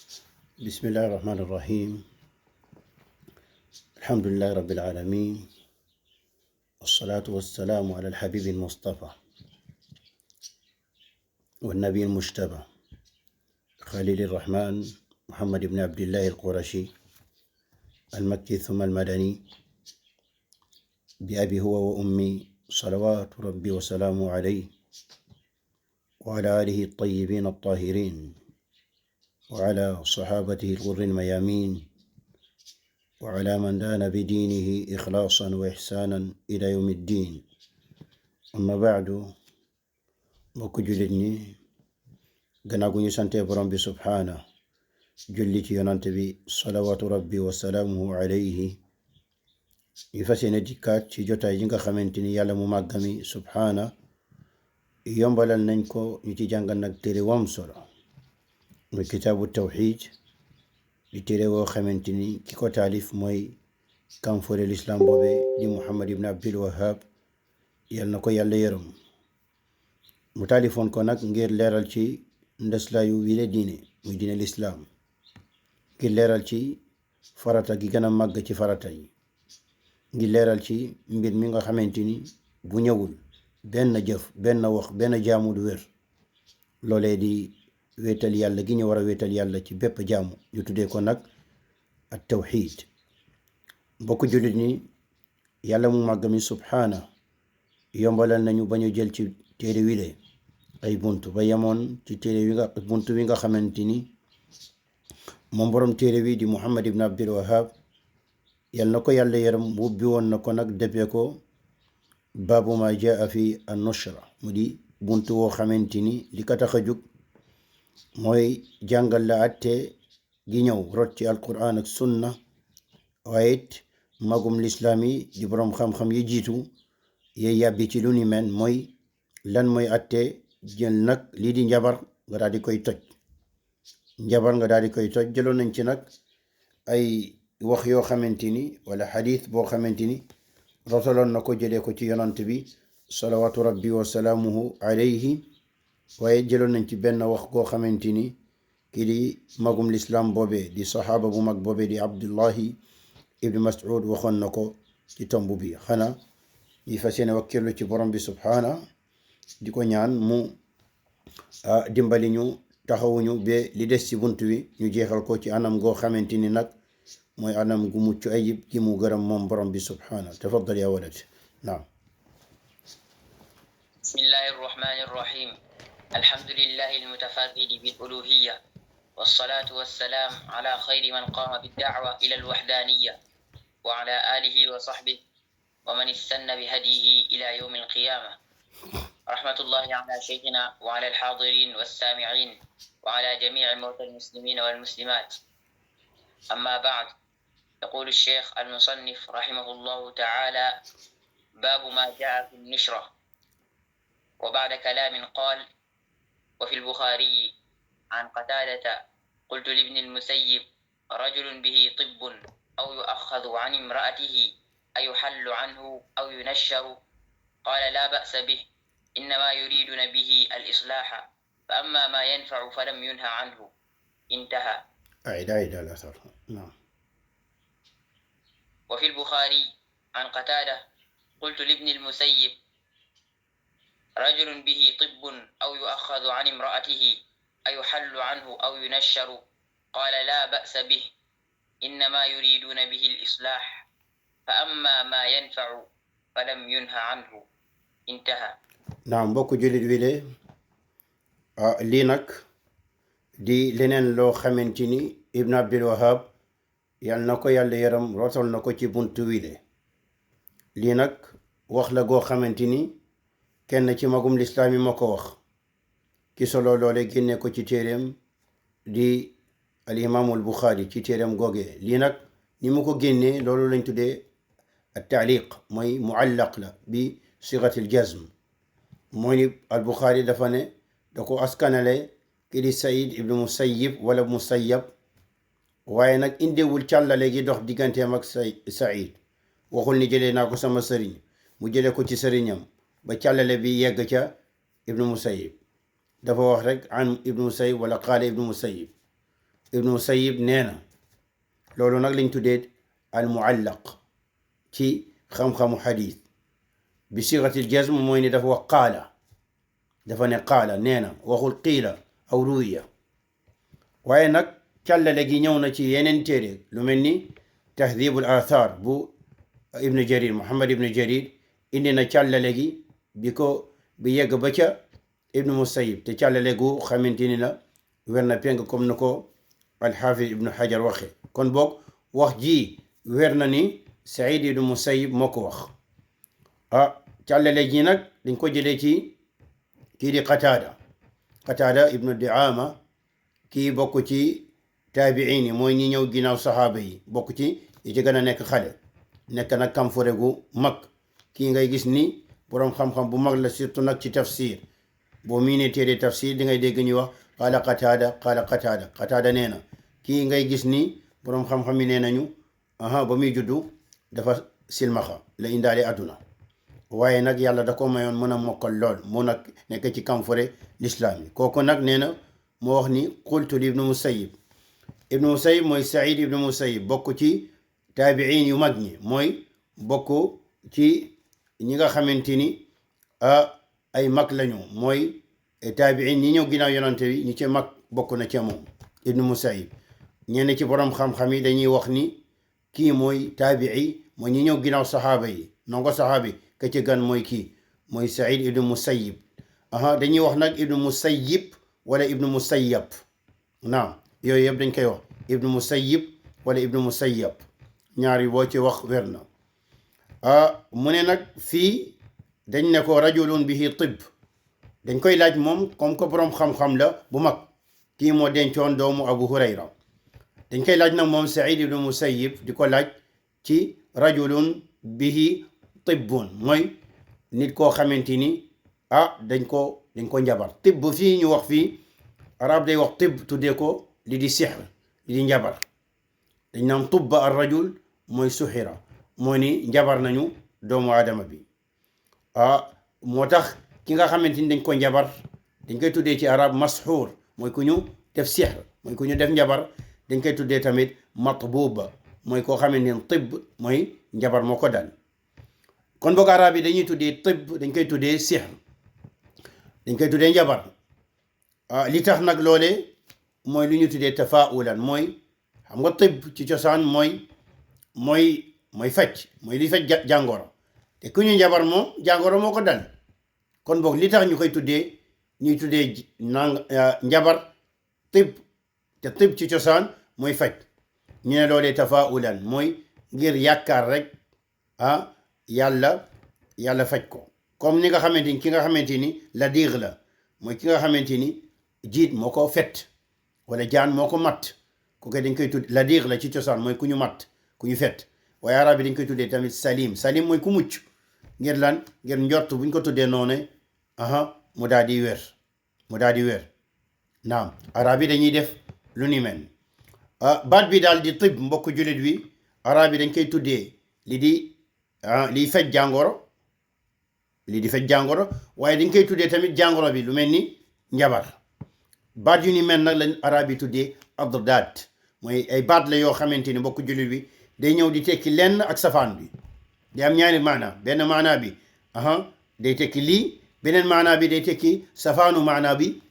بسم الله الرحمن الرحيم. الحمد لله رب العالمين، والصلاة والسلام على الحبيب المصطفى والنبي المجتبى خليل الرحمن محمد بن عبد الله القرشي المكي ثم المدني، بأبي هو وأمي صلوات ربي وسلامه عليه وعلى آله الطيبين الطاهرين وعلى صحابته الغر الميامين وعلى من دان بدينه إخلاصا وإحسانا إلى يوم الدين. أما بعد، mbokk jullit ñi, gannaaw gu ñu sante borom bi subhaana julli ci yonante bi salawaatu rabbi wa salaamuhu alayhi, ñu fas yéene dikkaat ci jotaay yi nga xamante ni yàlla mu màggami subhaana yombalal nañ ko ñu ci jàngal nag téere wam solo muy kitaabu tawxiid, di téere woo xamante ni ki ko taalif mooy kanfore lislaam boobe di Muhammad ibn Abdul Wahhab, yal na ko yàlla yërëm. mu taalifoon ko nag ngir leeral ci ndeslaayu wile diine muy diine lislaam, ngir leeral ci farata gi gën a màgg ci farata yi, ngir leeral ci mbir mi nga xamante ni bu ñëwul benn jëf benn wax benn jaamu du wér, loolee di wéetal yàlla gi ñu war a wéetal yàlla ci bépp jaamu, ñu tuddee ko nag at tawxiid. mbokk jullit ñi, yàlla mu màgg mi subhaana yombalal nañu ba ñu jël ci téere wile ay bunt ba yemoon ci téere bunt wi nga xamante ni moom borom téere wi di Muhammad ibn Abdul Wahhab, yal na ko yàlla yaram, wubbi woon na ko nag deppee ko baabu ma jaa fi an-nushra, mu di bunt woo xamante ni li ko tax a jóg mooy jàngal la atte gi ñëw rot ci alquran ak sunna, waaye it magum lislaam yi di borom xam-xam yi jiitu yey yàbbi ci lu ni mel, mooy lan mooy atte jël nag lii di njabar nga daal di koy toj. Jëloon nañ ci nag ay wax yoo xamante ni wala xadiis boo xamante ni rotaloon na ko jëlee ko ci yonant bi salawaatu rabbi wa salaamuhu alayhi, waaye jëloon nañ ci benn wax goo xamante ni kii di magum lislaam boobe di saxaaba bu mag boobe di Abdullahi ibn Mas'ud waxoon na ko ci tomb bi. xanaa yi fas yéene wakkirlu ci borom bi subhaana di ko ñaan mu dimbali ñu, taxawuñu ba li des ci bunt wi ñu jeexal ko ci anam goo xamante ni nag mooy anam gu mucc ayib gi mu gërëm moom borom bi subhaana. tafaddal yaa walad. naam. bismillahi arrahmani arrahim. alhamdulillahi almutafarridi bil uluhiyya والصلاة والسلام على خير من قام بالدعوة إلى الوحدانية وعلى آله وصحبه ومن استنى بهديه إلى يوم القيامة. رحمة الله على شيخنا وعلى الحاضرين والسامعين وعلى جميع موتى المسلمين والمسلمات. أما بعد، يقول الشيخ المصنف رحمه الله تعالى: باب ما جاء في النشرة. وبعد كلام قال: وفي البخاري عن قتادة: قلت لابن المسيب: رجل به طب أو يؤخذ عن امرأته أيحل عنه أو ينشر؟ قال: لا بأس به، إنما يريدون به الإصلاح، فأما ما ينفع فلم ينهى عنه. انتهى. أعيد الأثر. نعم. وفي البخاري عن قتادة: قلت لابن المسيب: رجل به طب أو يؤخذ عن امرأته أيحل عنه أو ينشر؟ قال: لا بأس به، إنما يريدون به الإصلاح، فأما ما ينفع فلم ينهى عنه. انتهى. naam. mbokk jullit wi de lii nag di leneen loo xamante ni Ibn Abdul Wahhab yal na ko yàlla yaram rotal na ko ci buntu wi de. lii nag wax la goo xamante ni kenn ci magum lislaam yi moo ko wax, ki solo loole génne ko ci téereem di al imaamul Buxaari ci téereem googee. lii nag ni mu ko génnee loolu lañ tuddee at taaliq, mooy muallaq la bi sigatil jazm, mooy ni al Buxaari dafa ne da ko askanale ki di Saïd ibnu Musayyib wala Musayyab, waaye nag indiwul càllale gi dox digganteem ak Saïd. waxul ni jëlee naa ko sama sëriñ, mu jëlee ko ci sëriñam ba càllale bi yegg ca ibnu Musayyib. dafa wax rek an ibnu Musayyib wala qaala ibnu Musayyib. ibnu Musayyib nee na loolu nag lañ tuddee al muallaq ci xam-xamu xadiis bi sigatil jazm mooy ni dafa wax qaala dafa ne qaala nee na waxul qiila aw ruwiya waaye nag càllale gi ñëw na ci yeneen téere lu mel ni tahdibul athar bu ibnu jarir muhammad ibnu jarir indi na càllale gi bi yegg ba ca ibnu Musayyib te càllale gu xamante ni la wer na peng comme na ko alxaafis ibnu xajar waxe kon boog wax ji wer na ni Saïd ibnu Musayyib moo ko wax càllale ji nag dañ ko jëlee ci kii di Qataada ibnu Diama kii bokk ci taabiin yi mooy ñi ñëw ginnaaw saxaaba yi bokk ci yi ci gën a nekk xale nekk nag kamfore gu mag kii ngay gis ni boroom xam-xam bu mag la surtout nag ci tafsir boo miinee téere tafsir di ngay dégg ñuy wax qaala Qataada nee na kii ngay gis ni boroom xam-xam yi nee nañu ba muy juddu dafa silmaxa la indaale àdduna waaye nag yàlla da ko mayoon mën a mokkal lool mu nag nekk ci kamfore lislaam yi kooku nag nee na moo wax ni qultu li ibnu Musayyib mooy Saïd ibnu Musayyib bokk ci taabiin yu mag ñi mooy bokk ci ñi nga xamante ni ay mag lañu mooy taabiin ñi ñëw ginnaaw yonante bi ñi ci mag bokk na ca moom ibnu Musayyib ñenn ci borom xam-xam yi dañuy wax ni kii mooy taabii mooy ñi ñëw ginnaaw saxaaba yi nongo saxaaba yi ka ci gan mooy kii mooy Saïd ibnu Musayyib dañuy wax nag ibnu Musayyib wala ibnu Musayyab naam yooyu yëpp dañ koy wax ibnu Musayyib wala ibnu Musayyab ñaari boo ci wax wer na mu ne nag fii dañ ne ko rajulun bihi tibb dañ koy laaj moom comme que boroom xam-xam la bu mag kii moo dencoon doomu Abu Hurayra dañ koy laaj nag moom Saïd ibnu Musayyib di ko laaj ci rajulun bihi tibbun mooy nit koo xamante ni dañ ko njabar tibb fii ñu wax fii arab day wax tibb tuddee ko li di sihr li di njabar dañ naan tubba ar rajul mooy suxira moo ni njabar nañu doomu aadama bi moo tax ki nga xamante ni dañ ko njabar dañ koy tuddee ci arab masxuur mooy ku ñu def sihr mooy ku ñu def njabar dañ koy tuddee tamit matbuba mooy koo xamante ni tibb mooy njabar moo ko dal kon boog arab yi dañuy tuddee tibb dañ koy tuddee sihr dañ koy tuddee njabar li tax nag loole mooy lu ñu tuddee tafaaulan mooy xam nga tibb ci cosaan mooy faj mooy li faj jàngoro te ku ñu njabar moom jàngoro moo ko dal kon boog li tax ñu koy tuddee ñuy tuddee njabar tibb te tibb ci cosaan mooy faj ñu ne loolee tafaaulan mooy ngir yaakaar rek yàlla faj ko comme ni nga xamante ni ki nga xamante ni la diig la mooy ki nga xamante ni jiit moo ko fet wala jaan moo ko matt ku koy dañ koy tudd la diig la ci cosaan mooy ku ñu matt ku ñu fet waaye arab yi dañ koy tuddee tamit salim mooy ku mucc ngir lan ngir njort buñ ko tuddee noonu mu daal di wér naam arab yi dañuy def lu ni mel baat bi daal di tibb mbokk jullit wi arab yi dañ koy tuddee liy faj jàngoro waaye dañ koy tuddee tamit jàngoro bi lu mel ni njabar baat yu ni mel nag lañ arab yi tuddee addaat mooy ay baat la yoo xamante ni mbokk jullit bi day ñëw di tekki lenn ak safaan bi day am ñaari maana benn maana bi day tekki lii beneen maana bi day tekki safaanu maana bi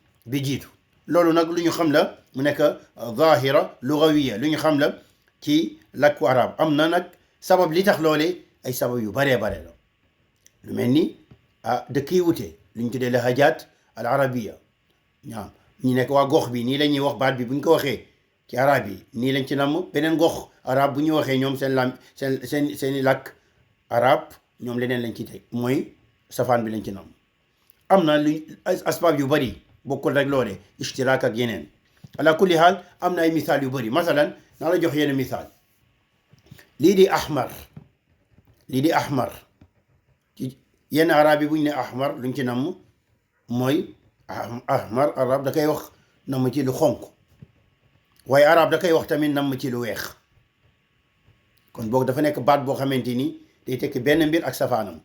jiitu loolu nag lu ñu xam la mu nekk zahira lugawiya lu ñu xam la ci làkku arab am na nag sabab li tax loole ay sabab yu baree bare la lu mel ni dëkk yi wute lu ñu tuddee lahajaat al arabiya ñaam ñi nekk waa gox bi nii la ñuy wax baat bi bu ñu ko waxee ci arab yi nii lañ ci namm beneen gox arab bu ñu waxee ñoom seeni làkk arab ñoom leneen lañ ci teg mooy safaan bi lañ ci namm am na lu asbaab yu bari bokkul rek loole ishtiraak ak yeneen ala kulli haal am na ay misaal yu bari masalan naa la jox yenn misaal lii di ahmar ci yenn arab yi bu ñu ne ahmar luñ ci namm mooy ahmar arab da koy wax namm ci lu xonq waaye arab da koy wax tamit namm ci lu weex kon boog dafa nekk baat boo xamante ni day tekki benn mbir ak safaanam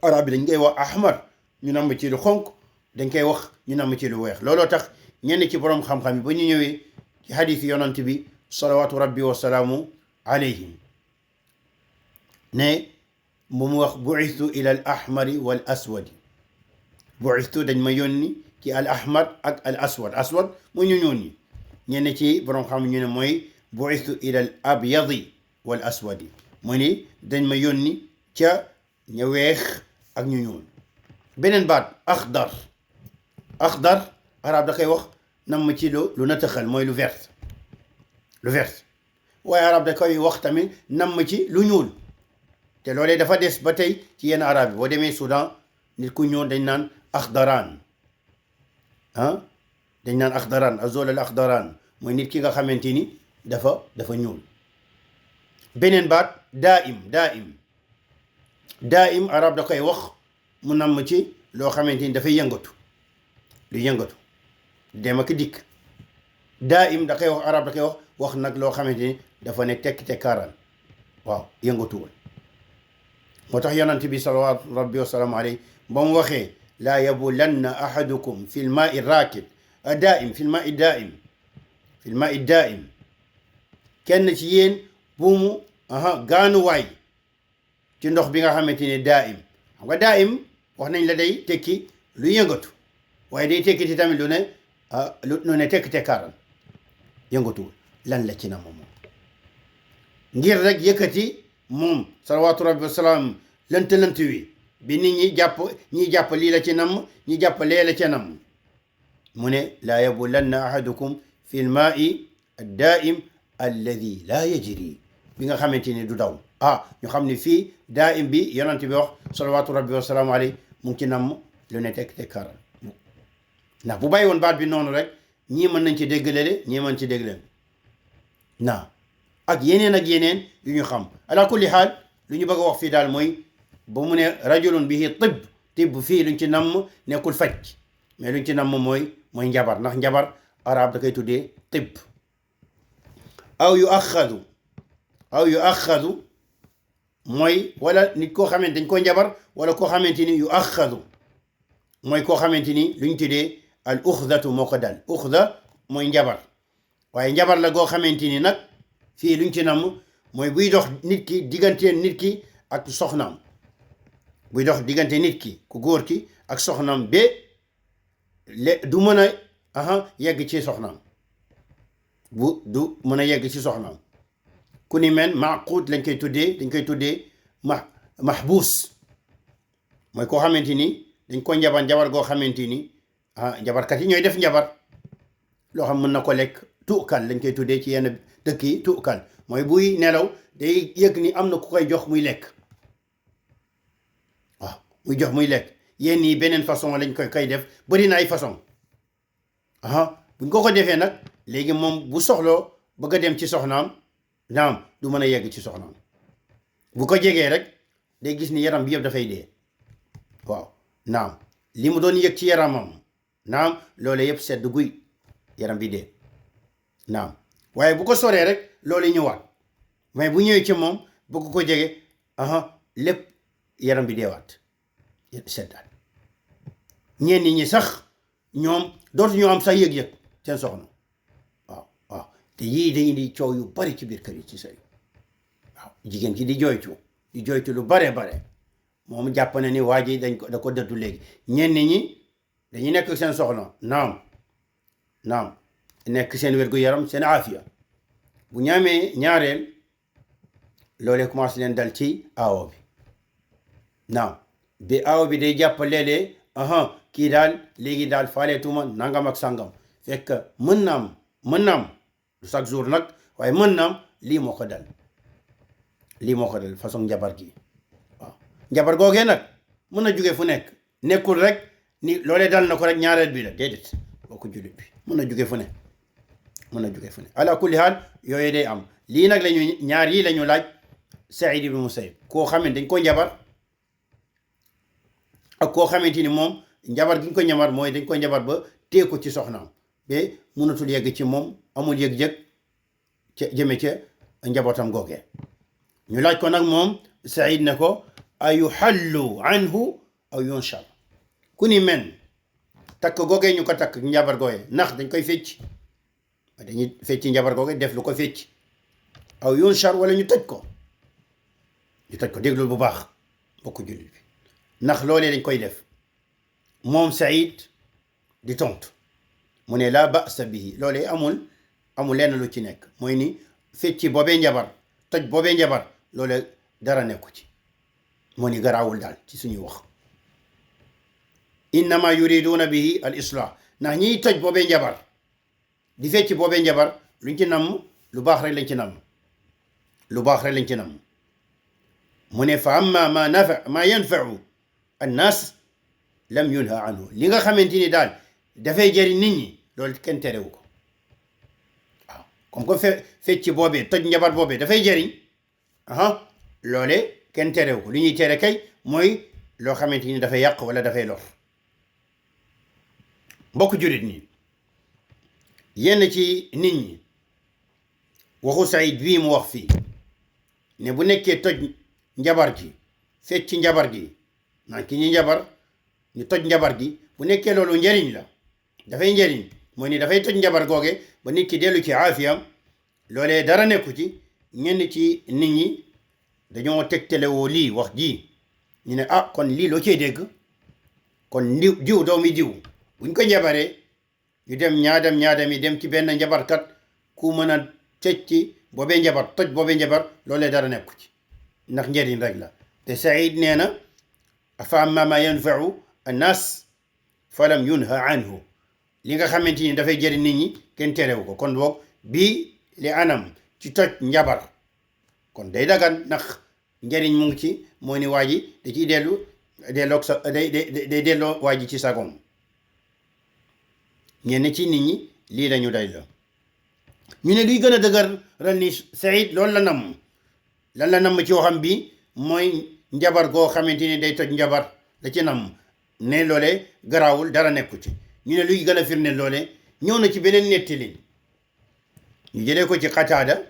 arab bi dañ koy wax ahmar ñu namm ci lu xonq dañ koy wax ñu namm ci lu weex looloo tax ñenn ci borom xam-xam yi ba ñu ñëwee ci hadith yonant bi salawaatu rabbi wa salaamu alayhim ne mu wax bu'istu ila al ahmari wal aswadi bu'istu dañ ma yónni ci al ahmar ak al aswad mu ñu ñoon ñi ñenn ci borom xam ñu ne mooy bu'istu ila al abyadi wal aswadi mu ni dañ ma yónni ca ña weex ak ñu ñuul beneen baat axdar arab da koy wax nam ma ci lu nataxal mooy lu vert waaye arab da koy wax tamit nam ma ci lu ñuul te loolee dafa des ba tey ci yenn arab yi boo demee Soudan nit ku ñuul dañ naan axdaraan dañ naan axdaraan azol al axdaraan mooy nit ki nga xamante ni dafa ñuul beneen baat daaim arab da koy wax mu nam ma ci loo xamante ni dafay yëngatu dem ak dikk daaim da koy wax arab da koy wax nag loo xamante ni dafa ne tekk tekkaaral waaw yëngatuwul moo tax yonent bi salawaatu rabbi wa salaamu alayhi ba mu waxee laa yabulanna ahadukum fi lmaai raakid fi lmaai daaim kenn ci yéen bu mu gaanuwaay ci ndox bi nga xamante ne daaim xam nga daaim wax nañ la day tekki lu yëngatu waaye day tekki ci tamit lu ne tekk tekkaaral yëngatuwul lan la ci na moom ngir rek yëkkati moom salawaatu rabbi wasalaam lënt wi bi nit ñi jàpp lii la ci namm ñi jàpp lee la ci namm mu ne laa yabulanna ahadukum fi lmaai daaim alladi laa yajri bi nga xamante ni du daw ñu xam ne fii daaim bi yonent bi wax salawaatu rabbi wasalaamu alayhi mu ngi ci namm lu ne tekk tekkaaral ndax bu bàyyi woon baat bi noonu rek ñii mën nañ ci dégg lele ñii mën ci dégg leen ak yeneen yu ñu xam ala kulli xaal lu ñu bëgg a wax fii daal mooy ba mu ne rajulun bihi tibb fii luñ ci namm nekkul faj mais luñ ci namm mooy njabar ndax njabar arab da koy tuddee tibb aw yu axadu mooy wala nit koo xamante dañ ko njabar wala koo xamante ni yu axadu mooy koo xamante ni luñ tuddee al uxdatu moo ko dal uxda mooy njabar waaye njabar la goo xamante ni nag fii luñ ci namm mooy buy dox nit ki diggante nit ki ak soxnaam buy dox diggante nit ki ku góor ki ak soxnaam ba du mën a yegg ci soxnaam du mën a yegg ci soxnaam ku ni men maquud dañ koy tuddee mahbuus mooy koo xamante ni dañ ko njabar goo xamante ni njabarkat yi ñooy def njabar loo xam mën na ko lekk tuukal lañ koy tuddee ci yenn dëkk yi tuukal mooy buy nelaw day yëg ni am na ku koy jox muy lekk muy lekk yenn yi beneen façon lañ koy def bëri na ay façon buñ ko defee nag léegi moom bu soxloo bëgg a dem ci soxnaam naam du mën a yegg ci soxnaam bu ko jegee rek day gis ni yaram bi yëpp dafay dee naam li mu doon yëg ci yaramam naam loole yëpp sedd guy yaram bi dee naam waaye bu ko soree rek loolu ñëwaat mais bu ñëwee ci moom bëgg ko jege lépp yaram bi deewaat seddaat ñenn ñi sax ñoom dootuñu am sax yëg-yëg seen soxna waaw te yii day indi coow yu bari ci biir kër yi ci sëy jigéen ki di joytu lu bare moom jàpp na ni waa ji da ko dëddu léegi ñenn ñi dañuy nekk seen soxna naam nekk seen wér-gu-yaram seen aafiya bu ñaamee ñaareel loolee commencé leen dal ci aawo bi naam bi aawo bi day jàpp léeg-léeg kii daal léegi daal faaleetuma nangam ak sangam fekk mën naam du chaque jour nag waaye mën naam lii moo ko dal façon njabar gi njabar googee nag mën na jóge fu nekk nekkul rek ni loolee dal na ko rek ñaareel bi la déedéet boo ko jullit bi mën na jóge fu ne ala kulli haal yooyu day am lii nag ñaar yi lañu laaj Saïd ibn Musayyib koo xamante dañ ko njabar ak koo xamante ni moom njabar gi ñu ko njabar mooy dañ ko njabar ba téye ko ci soxnaam ba mënatul yegg ci moom amul yëg-yëg ca jëme ca njabootam googee ñu laaj ko nag moom Saïd ne ko ayuhallu anhu aw yunshar ku ni men takk googee ñu ko takk njabar googe ndax dañ koy fecc dañuy fecc njabar googe def lu ko fecc aw yunshar wala ñu tëj ko déglul bu baax bokk jullit bi ndax loolee dañ koy def moom Saïd di tontu mu ne laa ba'sa bihi loolee amul lenn lu ci nekk mooy ni fecci boobee njabar toj boobee njabar loolee dara nekku ci moo ni garaawul daal ci suñuy wax innama yuriduna bihi al islah ndax ñiy toj boobee njabar di fecci boobee njabar luñ ci namm lu baax rek lañ ci namm mu ne fa amma ma yanfa'u annaas lam yunha anhu li nga xamante ni daal dafay jëriñ nit ñi loolu kenn terewu ko waaw comme que fecci boobee toj njabar boobee dafay jëriñ loole kenn terewu ko li ñuy tere kay mooy loo xamante ni dafay yàq wala dafay lor mbokk jullit nii yenn ci nit ñi waxu Saïd bii mu wax fii ne bu nekkee toj njabar gi fecci njabar gi naan ki ñi njabar ñu toj njabar gi bu nekkee loolu njëriñ la dafay njëriñ mooy ni dafay toj njabar googe ba nit ki dellu ci aafiyam loolee dara nekku ci ñenn ci nit ñi dañoo tegtalewoo lii wax ji ñu ne kon lii loo cee dégg kon diw doomi diw buñ ko njabaree ñu dem ñaadam yi dem ci benn njabarkat ku mën a tëj ci boobee njabar toj boobee njabar loolee dara nekku ci ndax njëriñ rek la te Saïd nee na fa amma ma yanfa'u annaas falam yunha anhu li nga xamante ni dafay jëriñ nit ñi kenn terewu ko kon boog bii li anam ci toj njabar kon day dagan ndax njëriñ mu ngi ci moo ni waa ji da ciy day delloo waa ji ci sagoom ñenn ci nit ñi lii lañu day la ñu ne luy gën a dëgër ran ni Saïd loolu la namm lan la namm ci waxam bi mooy njabar goo xamante ni day toj njabar da ci namm ne loole garaawul dara nekku ci ñu ne luy gën a firnde loole ñëw na ci beneen nettali ñu jëlee ko ci Qataada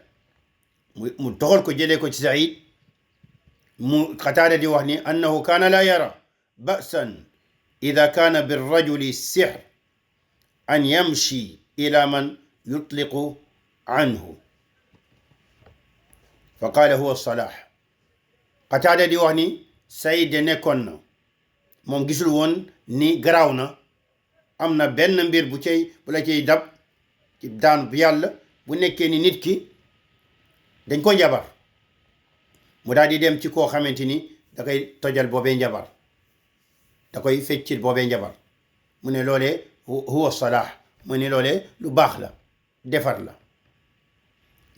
mu toxal ko jëlee ko ci Saïd mu Qataada di wax ni annahu kaana laa yara ba'san ida kaana birrajuli sihr an yamshi ila man yutliqu anhu fa qaala huwa salah Qataada di wax ni Saïd de nekkoon na moom gisul woon ni garaaw na am na benn mbir bu la cay dab ci daan bu yàlla bu nekkee ni nit ki dañ ko njabar mu daal di dem ci koo xamante ni da koy tojal boobee njabar da koy feccil boobee njabar mu ne loolee huwa salah mu ne loolee lu baax la defar la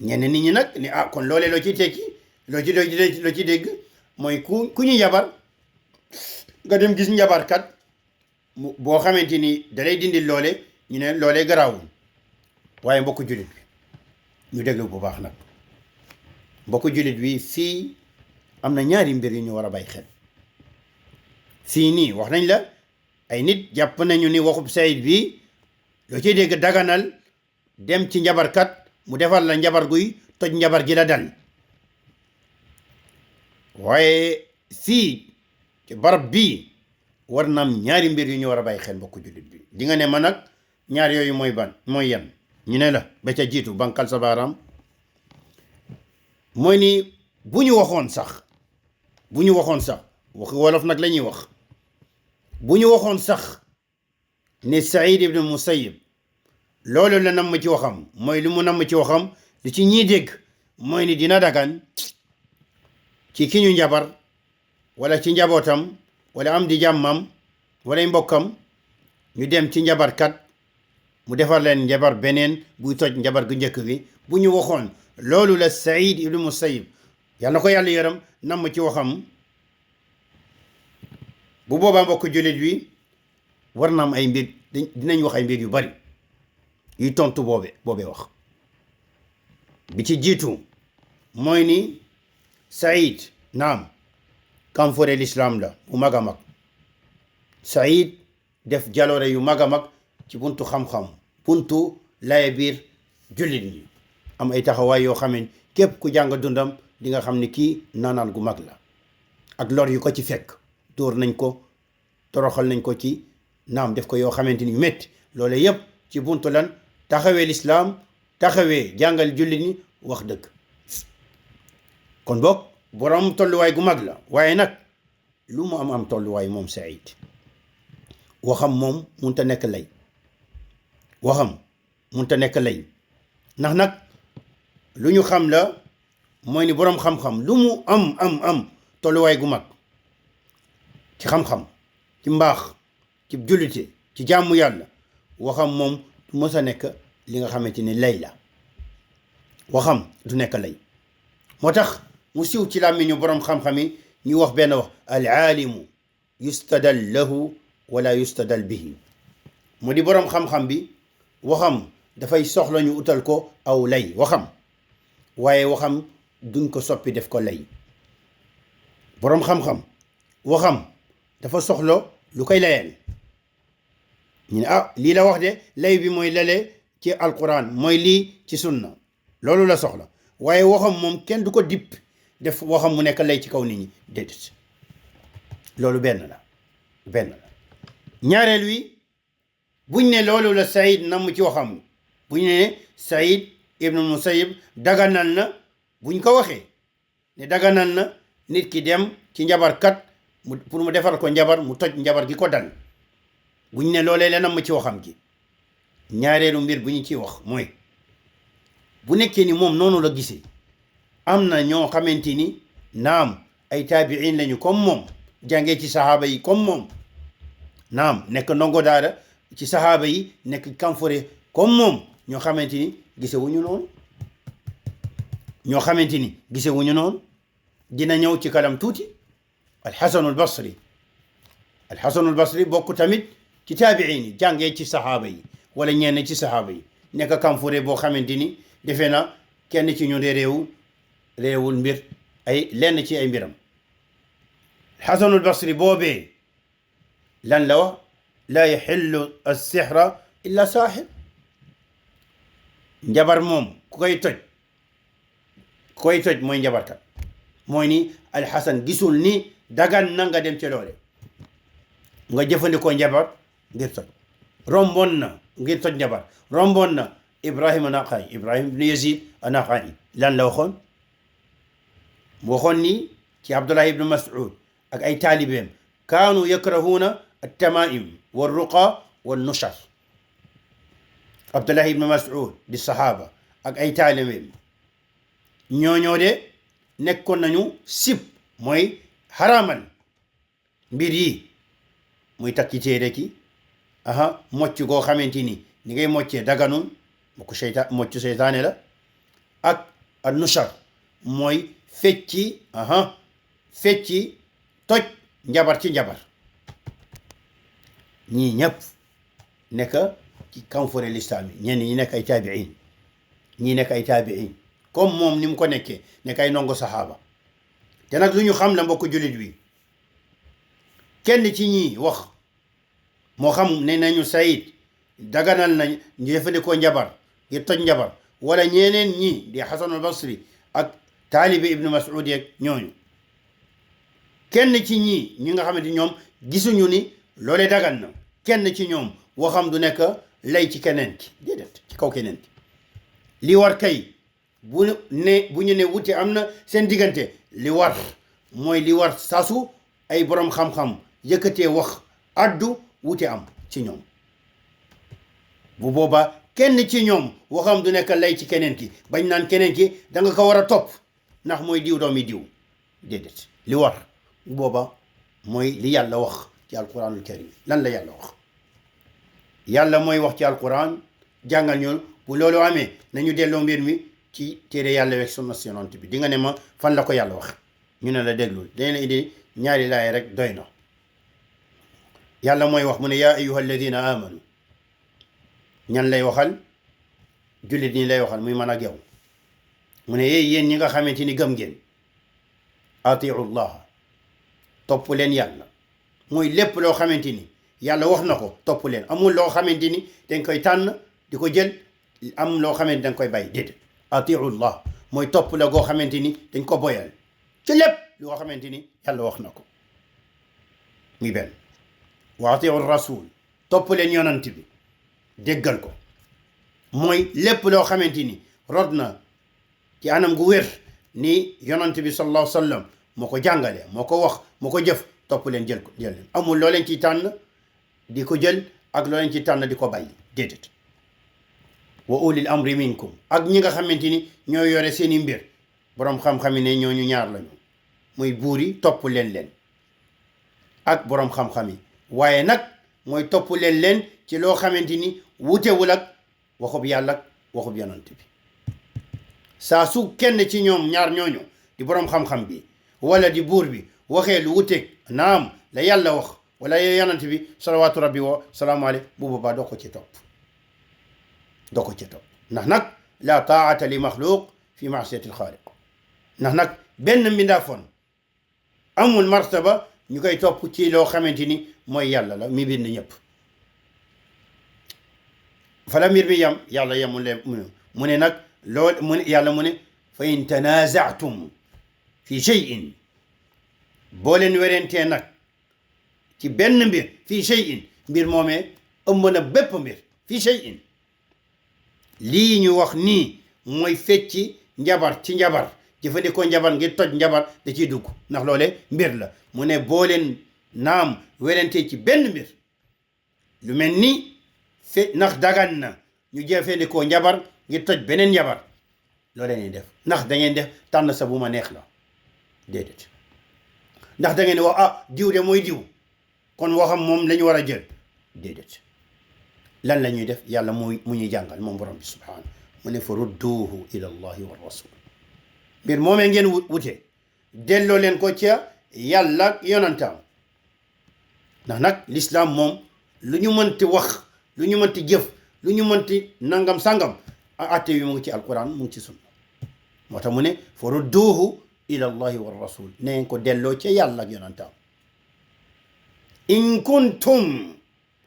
ñenn nit ñi nag ni kon loolee loo ci tekki loo ci dégg mooy ku ñu njabar nga dem gis njabarkat boo xamante ni dalay dindil loole ñu ne loolee garaawul waaye mbokku jullit bi ñu déglu bu baax nag mbokku jullit bi fii am na ñaari mbir yu ñu war a bàyyi xel fii nii wax nañ la ay nit jàpp nañu ni waxub Saïd bi loo ciy dégg daganal dem ci njabarkat mu defal la njabar guy toj njabar gi la dal waaye fii ci barab bii war na am ñaari mbir yu ñu war a bàyyi xel mbokku jullit bi di nga ne ma nag ñaar yooyu mooy yan ñu ne la ba ca jiitu bankal sa baaraam mooy ni bu ñu waxoon sax waxi wolof nag la ñuy wax bu ñu waxoon sax ne Saïd ibn Musayyib loolu la namm ci waxam mooy li mu namm ci waxam li ci ñii dégg mooy ni dina dagan ci ki ñu njabar wala ci njabootam wala am di jàmmam wala mbokkam ñu dem ci njabarkat mu defar leen njabar beneen buy toj njabar gu njëkk bi bu ñu waxoon loolu la Saïd ibn Musayyib yal na ko yàlla yaram namm ci waxam bu boobaa mbokk jullit bi war na am ay mbir dinañ wax ay mbir yu bari yuy tontu boobe wax bi ci jiitu mooy ni Saïd naam kamfore l'islam la bu mag a mag Saïd def jaloore yu mag a mag ci buntu xam-xam buntu laye biir jullit ñi am ay taxawaay yoo xam ne képp ku jàng dundam di nga xam ne kii naanaan gu mag la ak lor yu ko ci fekk dóor nañ ko toroxal nañ ko ci naam def ko yoo xamante ni métti loolu yëpp ci buntu lan taxawee lislaam taxawee jàngal jullit ñi wax dëgg. kon boog borom tolluwaay gu mag la waaye nag lu mu am tolluwaay moom Saïd waxam moom munta nekk lay waxam munta nekk lay ndax nag lu ñu xam la mooy ni boroom xam-xam lu mu am tolluwaay gu mag ci xam-xam ci mbaax ci jullite ci jàmm yàlla waxam moom du mës a nekk li nga xamante ni lay la waxam du nekk lay moo tax mu siiw ci làmmiñu boroom xam-xam yi ñu wax benn wax al aalimu yustadal lahu wala yustadal bihi mu di boroom xam-xam bi waxam dafay soxla ñu utal ko aw lay waxam waaye waxam duñ ko soppi def ko lay boroom xam-xam waxam dafa soxla lu koy layal ñu ne lii la wax de lay bi mooy lale ci alquran mooy lii ci sunna loolu la soxla waaye waxam moom kenn du ko dipp def waxam mu nekk lay ci kaw nit ñi déedéet loolu benn la ñaareel wi buñ ne loolu la Saïd namm ci waxam buñ ne Saïd ibnu Musayyib daganal na buñ ko waxee ne daganal na nit ki dem ci njabarkat pour mu defar ko njabar mu toj njabar gi ko dal buñ ne loolee la namm ci waxam gi ñaareelu mbir bu ñu ciy wax mooy bu nekkee ni moom noonu la gisee am na ñoo xamante ni naam ay taabiin lañu comme moom jàngee ci sahaaba yi comme moom naam nekk ndongo daara ci sahaaba yi nekk kamfore comme moom ñoo xamante ni gisewuñu noonu dina ñëw ci kanam tuuti alxasanul basri bokk tamit ci taabiin yi jàngee ci sahaaba yi wala ñenn ci sahaaba yi nekk kamfore boo xamante ni defe na kenn ci ñun réewul mbir ay lenn ci ay mbiram xasanul basri boobee lan la wax laa yaxillu as-sihra illa saaxir njabar moom ku koy toj mooy njabarkat mooy ni alxasan gisul ni dagan na nga dem ci loole nga jëfandikoo njabar ngir toj romboon na ngir toj njabar romboon na ibrahim ibn yazid anaqai lan la waxoon ni ci abdullah ibn mas'ud ak ay taalibeem kaanu yakrahuuna at-tamaim wa ruqa wa nushar abdullah ibn mas'ud di sahaaba ak ay taalibeem ñooñoo de nekkoon nañu sib mooy xaraamal mbir yi muy takki téere ki mocc goo xamante ni ngay moccee daganun moccu seytaane la ak a nushar mooy fecci toj njabar ci njabar ñii ñëpp nekk ci kamfore lislaam yi ñenn ñi nekk ay taabiin ñii nekk ay taabiin comme moom ni mu ko nekkee nekk ay ndongo saxaaba te nag lu ñu xam la mbokk jullit wi kenn ci ñii wax moo xam ne nañu Saïd daganal na ñu jëfandikoo njabar ngir toj njabar wala ñeneen ñi di Xasanul Basri ak taalibi ibnu Mas'ud yeeg ñooñu kenn ci ñi nga xamante ñoom gisuñu ni loolee dagan na kenn ci ñoom waxam du nekk lay ci keneen ki déedéet ci kaw keneen ki li war kay bu ñu ne wuti am na seen diggante li war mooy li war sasu ay borom xam-xam yëkkatee wax addu wuti am ci ñoom bu boobaa kenn ci ñoom waxam du nekk lay ci keneen ki bañ naan keneen ki da nga ko war a topp ndax mooy diw doomi diw déedéet li war bu boobaa mooy li yàlla wax ci alquranul karim lan la yàlla wax yàlla mooy wax ci alquran jàngal ñu bu loolu amee nañu delloo mbir mi ci téere yàlla weeg sunna yonent bi di nga ne ma fan la ko yàlla wax ñu ne la déglul dañ la indi ñaari laay rek doy na yàlla mooy wax mu ne yaa ayyuha alladina amanu ñan lay waxal jullit ñi lay waxal muy man ak yow mu ne yéen ñi nga xamante ni gëm ngeen atiu llah topp leen yàlla mooy lépp loo xamante ni yàlla wax na ko topp leen amul loo xamante ni dañ koy tànn di ko jël am loo xamante dañ koy bàyyi déedéet atiu llah mooy topp la goo xamante ni dañ ko boyal ci lépp loo xamante ni yàlla wax na ko muy benn wa atiu rasul topp leen yonant bi déggal ko mooy lépp loo xamante ni rod na ci anam gu wér ni yonant bi sallallahu alayhi wa sallam moo ko jàngale moo ko wax moo ko jëf topp leen jël leen amul loo leen ci tànn di ko jël ak loo leen ci tànn di ko bàyyi déedéet wa ulil amri minkum ak ñi nga xamante ni ñoo yore seeni mbir boroom xam-xam yi ne ñooñu ñaar lañu muy buur yi topp leen ak boroom xam-xam yi waaye nag mooy topp leen ci loo xamante ni wutewul ak waxub yàlla ak waxub yonant bi saa su kenn ci ñoom ñaar ñooñu di boroom xam-xam bi wala di buur bi waxee lu wuteeg naam la yàlla wax wala yonant bi salawaatu rabbi wa salaamu alayhi bu boobaa doo ko ci topp ndax nag la taata li maxluq fi maasiyati alxaaliq ndax nag benn mbindaafoon amul martaba ñu koy topp ci loo xamante ni mooy yàlla la mi bind ñëpp fala mbir mi yam yàlla yamul leen mu ne nag loolu mu ne yàlla mu ne fa in tanazaatum fi cheyin boo leen werentee nag ci benn mbir fii cheyin mbir moomee ëmb na bépp mbir fii cheyin lii ñu wax nii mooy fecci njabar ci njabar jëfandikoo njabar ngir toj njabar da ciy dugg ndax loole mbir la mu ne boo leen naam werante ci benn mbir lu mel ni ndax dagan na ñu jëfandikoo njabar ngir toj beneen njabar loolee ñuy def ndax da ngeen def tànn sa bu ma neex la déedéet ndax da ngeen wax ah diw de mooy diw kon waxam moom la ñu war a jël déedéet lan la ñuy def yàlla mu ñuy jàngal moom borom bi subhaanahu mu ne fa rudduuhu ila allahi wa rasul mbir moomee ngeen wute delloo leen ko ca yàlla ak yonantaam ndax nag l'islam moom lu ñu mënti wax lu ñu mënti jëf lu ñu mënti nangam sangam atte wi mu ngi ci alquran mu ngi ci sunna moo tax mu ne fa rudduuhu ila allahi wa rasul ne ngeen ko delloo ca yàlla ak yonantaam in kuntum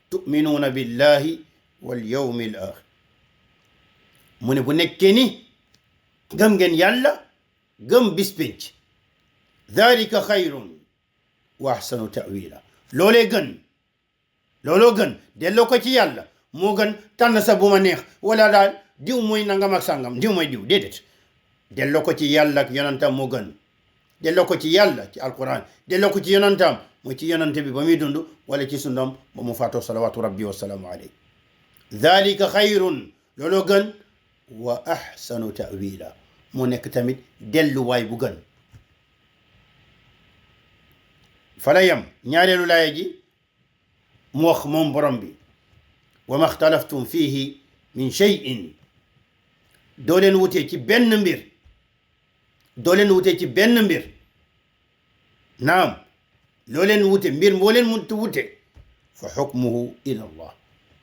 tuminuuna billahi wal yawmi al axir mu ne bu nekkee ni gëm ngeen yàlla gëm bis pénc dalika xayrun wa ahsanu tawila looloo gën delloo ko ci yàlla moo gën tànn sa bu ma neex wala daal diw mooy nangam ak sàngam diw mooy diw déedéet delloo ko ci yàlla ak yonantam moo gën delloo ko ci yàlla ci alquran delloo ko ci yonantam mooy ci yonante bi ba muy dund wala ci sundam ba mu faatoo salawatu rabbi wasalaamu alayhi dalika xayrun looloo gën wa ahsanu tawila moo nekk tamit delluwaay bu gën fala yam ñaareelu laaya ji mu wax moom borom bi wa ma xtalaftum fihi min cheyin doo leen wutee ci benn mbir naam loo leen wute mbir moo leen muntu wute fa xukmuhu ila allah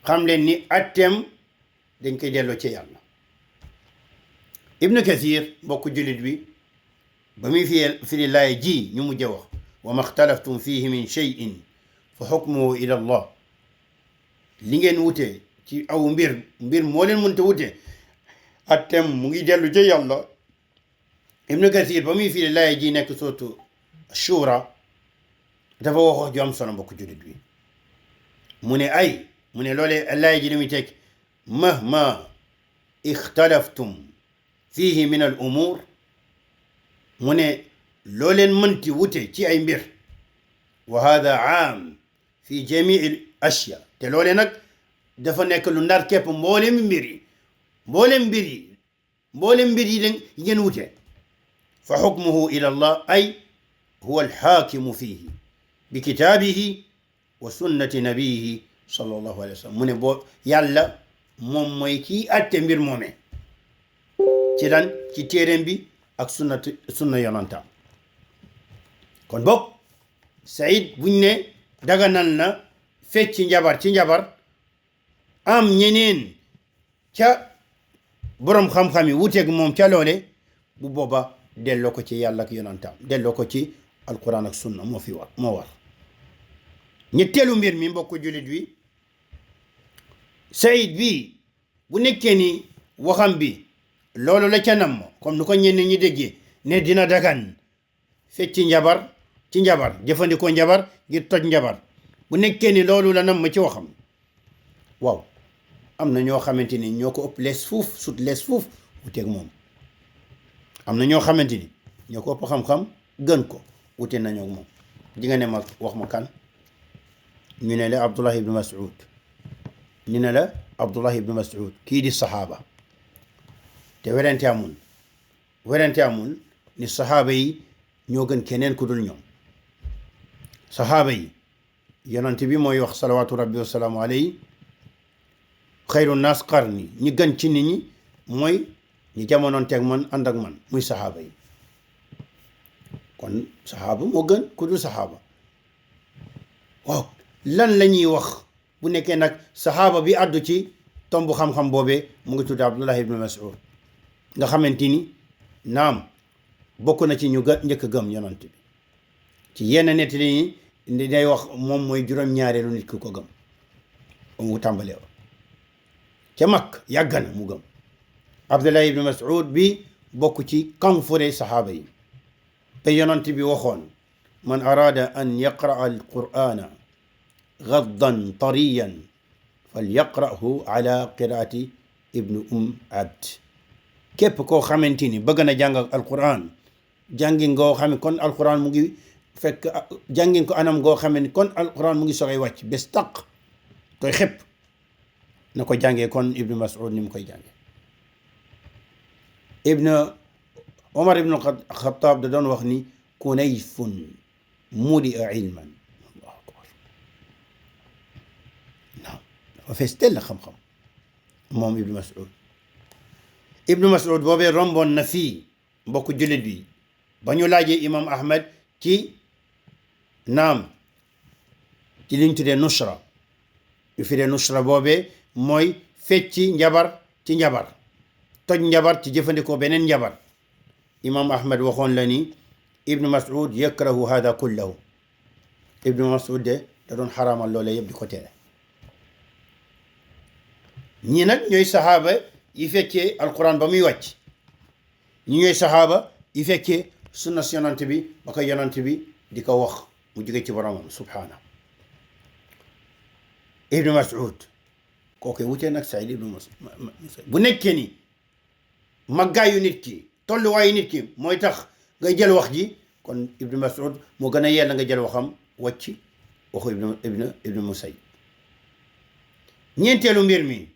xam leen ni atteem dañ koy delloo ci yàlla ibnu kathir mbokk jullit bi ba muy firi laaya ji ñu mujj wax wa ma xtalaftum fihi min cheyin fa xukmuhu ila allah li ngeen wute ci aw mbir moo leen mënta wute atteem mu ngi dellu ci yàlla ibnu kathir ba muy firi laaya ji nekk suratu shura dafa wax ju am solo mbokk jullit bi mu ne loolee laaya ji li muy teg mahma ixtalaftum fihi min al umur mu ne loo leen mënti wute ci ay mbir wa hada aam fi jamii al ashya te loolee nag dafa nekk lu ndar képp mboolem mbir yi ngeen wute fa xukmuhu ila allah ay huwa alxaakimu fihi bi kitaabihi wa sunnati nabiyihi sallallahu alayhi wa sallam mu ne yàlla moom mooy kii atte mbir moome ci lan ci téeréem bi ak sunna yonantaam kon boog Saïd buñ ne daganal na fecc njabar ci njabar am ñeneen ca boroom xam-xam yi wuteeg moom ca loole bu booba delloo ko ci yàlla ak yonantaam delloo ko ci alquran ak sunna moo war ñetteelu mbir mi mbokk jullit wi Saïd bi bu nekkee ni waxam bi loolu la ca nam comme nu ko ñenn ñi déggee ne dina dagan fecc njabar ci njabar jëfandikoo njabar ngir toj njabar bu nekkee ni loolu la nam ci waxam waaw am na ñoo xamante ni ñoo ko ëpp lees fuuf sut lees fuuf wuteeg moom am na ñoo xamante ni ñoo ko ëpp xam-xam gën ko wute nañoo ak moom di nga ne ma wax ma kan ñu ne la Abdullah ibn Mas'ud ñu ne la Abdullah ibn Mas'ud kii di saxaaba te werante amul ni saxaaba yi ñoo gën keneen ku dul ñoom saxaaba yi yonent bi mooy wax salawaatu rabbi wasalaamu alayhi xayru naas qarni ñi gën ci nit ñi mooy ñi jamonoon teeg man ànd ak man muy saxaaba yi kon saxaaba moo gën ku dul saxaaba waaw lan la ñuy wax bu nekkee nag saxaaba bi àddu ci tombu xam-xam boobee mu ngi tudd Abdullah ibn Mas'ud nga xamante ni naam bokk na ci ñu njëkk a gëm yonent bi ci yenn nettali ni day wax moom mooy juróom-ñaareelu nit ku ko gëm mu tàmbalee wa ca mag yàgg na mu gëm Abdullah ibn Mas'ud bi bokk ci kanfure saxaaba yi te yonent bi waxoon man araada an yaqra'a al-qur'ana gaddan tariyan falyaqra'hu ala qiraati ibnu abd képp koo xamante ni bëgg na jàng alquran jàngin ngoo xam ne kon alquran mu ngi fekk jàngin ko anam ngoo xam ne kon alquran mu ngi soogay wàcc bés taq koy xëpp na ko jàngee kon ibnu Mas'ud ni mu koy jàngee ibnu Omar ibnu Xattaab da doon wax ni kunayfun mudia ilman allahu akbar naam dafa fees tell xam-xam moom ibnu Mas'ud boobee romboon na fii mbokku jullit bi ba ñu laajee imam Ahmad ci naam ci liñ tuddee nushra ñu firee nushra boobee mooy fecci njabar ci njabar toj njabar ci jëfandikoo beneen njabar imam Ahmad waxoon la ni ibnu Mas'ud yakrahu hada kullahu ibnu Mas'ud de da doon xaraamal loolee yëpp di ko tere ñi nag ñooy saxaaba yi fekkee alquran ba muy wàcc ñi ñooy saxaaba yi fekkee sunna si yonant bi ba ko yonant bi di ko wax mu jóge ci boromam subhaana ibnu Mas'ud kooku wutee nag Saïd ibnu Musayyib bu nekkee ni maggaayu nit ki tolluwaayu nit ki mooy tax ngay jël wax ji kon ibnu Mas'ud moo gën a yella nga jël waxam wàcc waxu ibnu Musayyib ñeenteelu mbir mi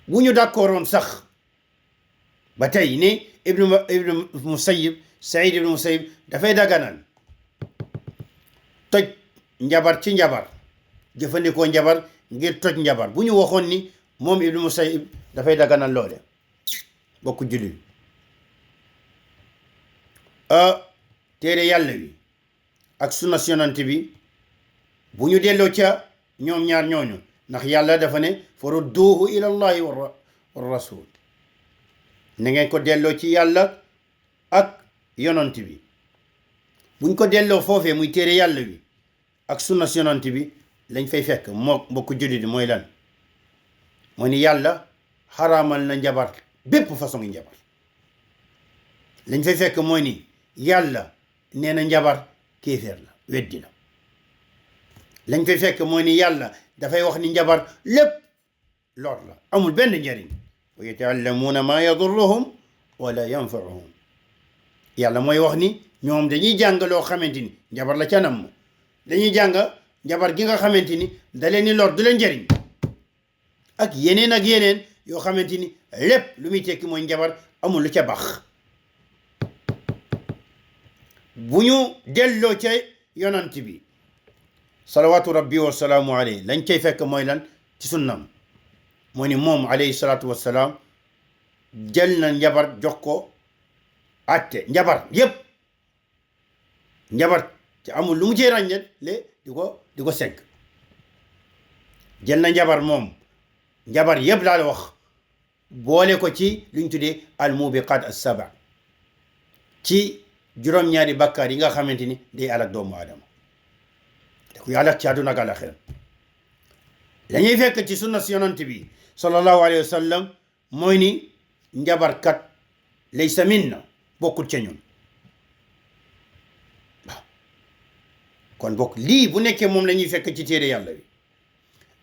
bu ñu d'accordoon sax ba tey ne ibnu Musayyib Saïd ibnu Musayyib dafay daganal toj njabar ci njabar jëfandikoo njabar ngir toj njabar bu ñu waxoon ni moom ibnu Musayyib dafay daganal loole bokku jullit téere yàlla wi ak sunna yonent bi bu ñu delloo ca ñoom ñaar ñooñu ndax yàlla dafa ne fa rudduuhu ila allahi wa rasul na ngeen ko delloo ci yàlla ak yonent bi buñ ko delloo foofee muy téere yàlla wi ak sunna yonent bi lañ fay fekk moo mbokku jullit mooy lan moo ni yàlla xaraamal na njabar bépp façon njabar lañ fay fekk mooy ni yàlla nee na njabar kéeféer la weddi la lañ fay fekk mooy ni yàlla dafay wax ni njabar lépp lor la amul benn njariñ wa yata'allamuuna maa yadurruhum wala yanfa'uhum yàlla mooy wax ni ñoom dañuy jàng loo xamante ni njabar la ca nam dañuy jàng njabar gi nga xamante ni da leen ni lor du leen njariñ ak yeneen yoo xamante ni lépp lu muy tekki mooy njabar amul lu ca baax bu ñu delloo ca yonant bi salawaatu rabbi wa salaamu alayhi lañ cay fekk mooy lan ci sunnam moo ni moom alayhi salaatu wassalaam jël na njabar jox ko atte njabar yépp njabar ci amul lu mu cee ràññet le di ko segg jël na njabar moom njabar yépp laa la wax boole ko ci luñ tuddee al mubiqat as-saba ci juróom-ñaari bakkaar yi nga xamante ni day alak doomu aadama da koy alak ci àdduna ak àllaxira lañuy fekk ci sunna si yonent bi sallallahu alayhi wa sallam mooy ni njabarkat laysa minna bokkul ca ñun waaw kon bokk lii bu nekkee moom la ñuy fekk ci téere yàlla bi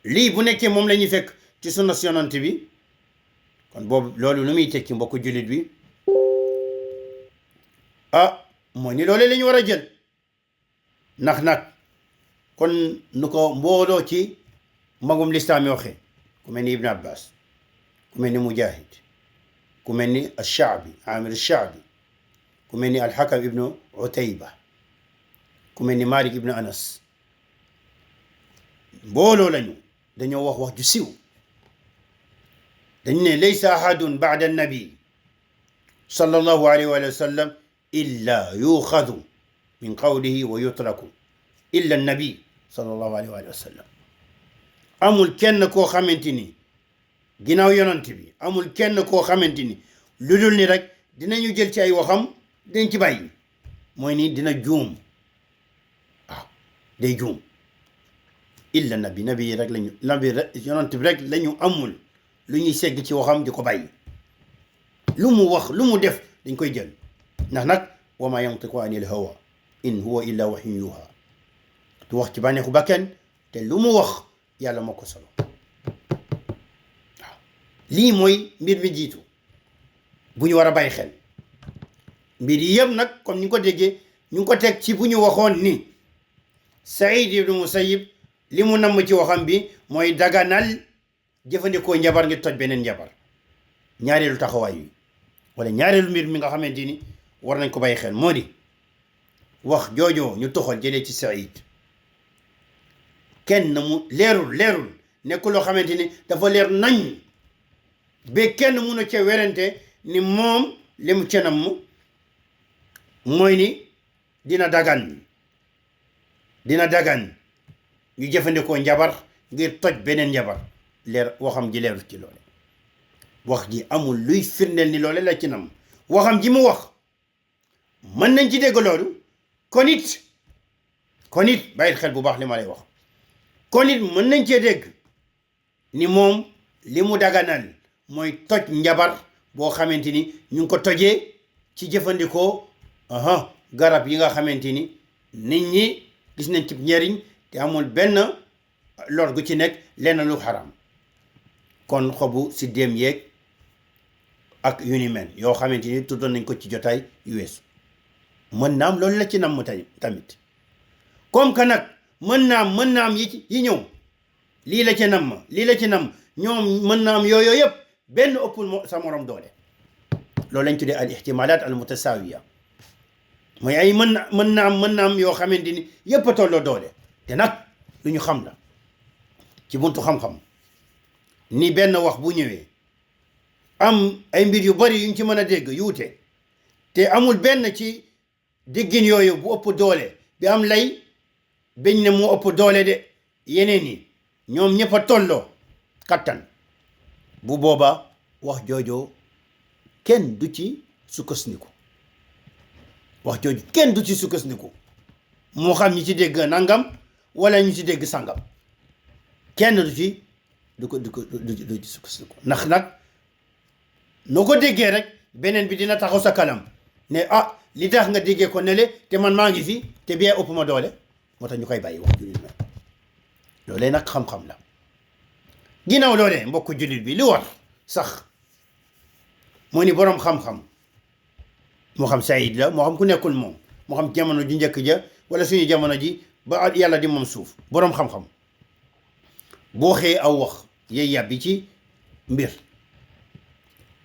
lii bu nekkee moom la ñuy fekk ci sunna yonent bi kon boobu loolu lu muy tekki mbokku jullit bi mooy ni loolee la ñu war a jël ndax nag kon nu ko mbooloo ci magum lislaam yi waxee ku mel ni Ibn Abbas ku mel ni Mujahid ku mel ni Ash-Sha'bi Amir Ash-Sha'bi ku mel ni Al-Hakam ibnu Utayba ku mel ni Malik ibnu Anas mbooloo lañu dañoo wax ju siw dañu ne laysa ahadun ba'da an-nabi sallallahu alayhi wa sallam illa yuxadu min qawlihi wa yutraku illa an-nabi sallallahu alayhi wa sallam amul kenn koo xamante ni ginnaaw yonent bi amul kenn koo xamante ni lu dul ni rek dinañu jël ci ay waxam dañ ci bàyyi mooy ni dina juum day juum illa nabi rek lañu yonent bi rek lañu amul lu ñuy segg ci waxam di ko bàyyi lu mu wax lu mu def dañ koy jël ndax nag wa ma yantiqu anil hawa in huwa illa wahyun yuha du wax ci bànneexu bakkan te lu mu wax yàlla moo ko solo waaw lii mooy mbir mi jiitu bu ñu war a bàyyi xel mbir yi yëpp nag comme ni nga ko déggee ñu ngi ko teg ci bu ñu waxoon ni Saïd ibn Musayyib li mu namm ci waxam bi mooy daganal jëfandikoo njabar ngir toj beneen njabar ñaareelu taxawaay yi wala ñaareelu mbir mi nga xamante ni war nañ ko bàyyi xel moo di wax joojoo ñu toxal jëlee ci Saïd kenn mu leerul nekkul loo xamante ni dafa leer nañ ba kenn mun a ca werante ni moom li mu ca namm mooy ni dina dagan ñu jëfandikoo njabar ngir toj beneen njabar leer waxam ji leerul ci loole wax ji amul luy firndeel ni loole la ci nam waxam ji mu wax mën nañ ci dégg loolu kon it bàyyil xel bu baax li ma lay wax kon it mën nañ cee dégg ni moom li mu daganal mooy toj njabar boo xamante ni ñu ngi ko tojee ci jëfandikoo garab yi nga xamante ni nit ñi gis nañ ci njariñ te amul benn lor gu ci nekk lenn lu xaram kon xobu si déem yeeg ak yu ni mel yoo xamante ni tuddoon nañ ko ci jotaay yu weesu mën naa am loolu la ci namm tamit comme que nag mën naa am yi ñëw lii la ci namm ñoom mën naa am yooyu yëpp benn ëppul sa morom doole loolu lañ tuddee al ihtimalat al mutasawiya mooy ay mën naa am yoo xamante ni yëpp a tolloo doole te nag lu ñu xam la ci buntu xam-xam ni benn wax bu ñëwee am ay mbir yu bari yuñ ci mën a dégg yuute te amul benn ci déggin yooyu bu ëpp doole bi am lay bañ ne moo ëpp doole de yeneen yi ñoom ñëpp a tolloo kattan bu boobaa wax joojoo kenn du ci sukkandiku moo xam ñi ci dégg nangam wala ñu ci dégg sangam kenn du ci sukkandiku ndax nag noo ko déggee rek beneen bi dina taxaw sa kanam ne li tax nga déggee ko nele te man maa ngi fi te bee ëpp ma doole moo tax ñu koy bàyyi wax jullit na loolee nag xam-xam la ginnaaw loolee mbokk jullit bi li war sax moo ni boroom xam-xam moo xam Saïd la moo xam ku nekkul moom moo xam jamono ji njëkk ja wala suñu jamono ji ba yàlla di moom suuf boroom xam-xam boo xëyee aw wax yey yàbbi ci mbir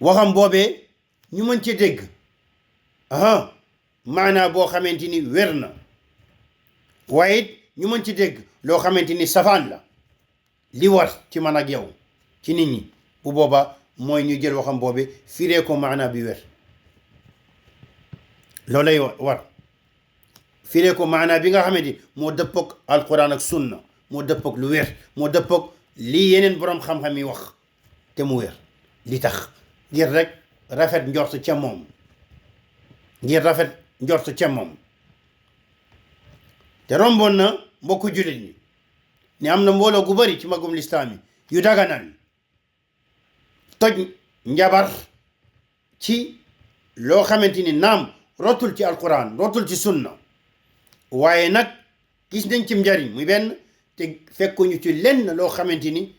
waxam boobee ñu mën ci dégg maanaa boo xamante ni wér na waaye it ñu mën ci dégg loo xamante ni safaan la li war ci man ak yow ci nit ñi bu boobaa mooy ñu jël waxam boobee firee ko maanaa bi wér loolay war firee ko maanaa bi nga xamante ni moo dëppoog alquran ak sunna moo dëppoog lu wér moo dëppoog lii yeneen boroom xam-xam yi wax te mu wér li tax ngir rek rafet njort ca moom te romboon na mbokku jullit ñi ni am na mbooloo gu bari ci magum lislaam yi yu daganal toj njabar ci loo xamante ni naam rotul ci alquran rotul ci sunna waaye nag gis nañ ci njariñ muy benn te fekkuñu ci lenn loo xamante ni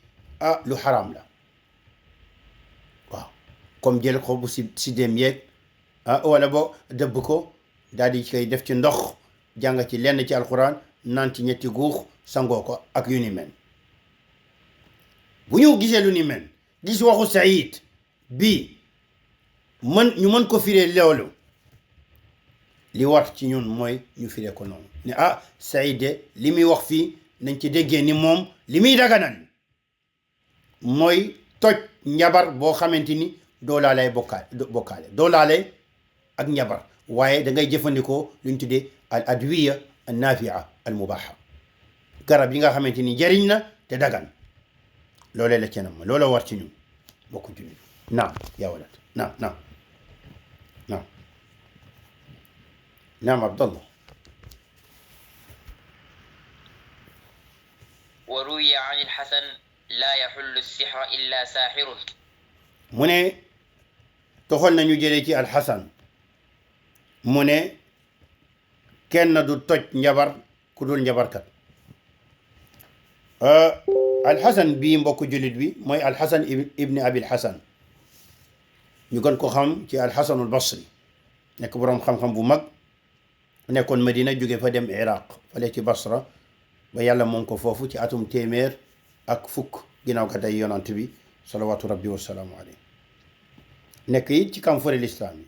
lu xaraam la waaw comme jël ko bu si dem yeeg wala bo dëbb ko daal di koy def ci ndox jàng ci lenn ci alquran naan ci ñetti guux sangoo ko ak yu ni mel bu ñu gisee lu ni mel gis waxu Saïd bi ñu mën ko firee loolu li war ci ñun mooy ñu firee ko noonu ne Saïd de li muy wax fii nañ ci déggee ni moom li muy daganal mooy toj njabar boo xamante ni doo laalay bokkaale doo laale ak njabar waaye da ngay jëfandikoo lu ñu tuddee al adwiya al nafia al mubaha garab yi nga xamante ni jëriñ na te dagan loolee la cenam ma loola war ci ñun bokku jullit naam yaa walad naam Abdallah وروي عن الحسن لا يحل السحر إلا ساحر mu ne toxal nañu jëlee ci alxasan mu ne kenn du toj njabar ku dul njabarkat alxasan bii mbokku jullit bi mooy alxasan ibni abil xasan ñu gën ko xam ci alxasanul basri nekk boroom xam-xam bu mag nekkoon Madina jóge fa dem Iraq fale ci Basra ba yàlla moom ko foofu ci atum 100 ginnaaw gàddaay yonant bi salawaatu rabbi wasalaamu alayhi nekk it ci kamfore lislaam yi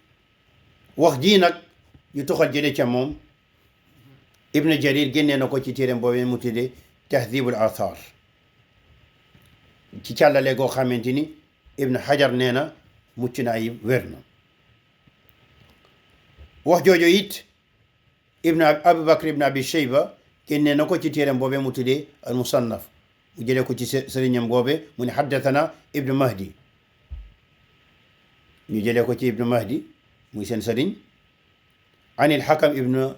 wax jii nag ñu toxal jële ca moom ibn jarir génnee na ko ci téeréem boobee mu tuddee tahdibul athar ci càllale goo xamante ni ibn hajar nee na mucc na ayib wér na wax joojo it ibn abubakar ibn abi shayba génnee na ko ci téeréem boobee mu tuddee al musannaf mu jëlee ko ci sëriñam boobe mu ne haddathana ibnu mahdi ñu jëlee ko ci ibnu mahdi muy seen sëriñ an il hakam ibnu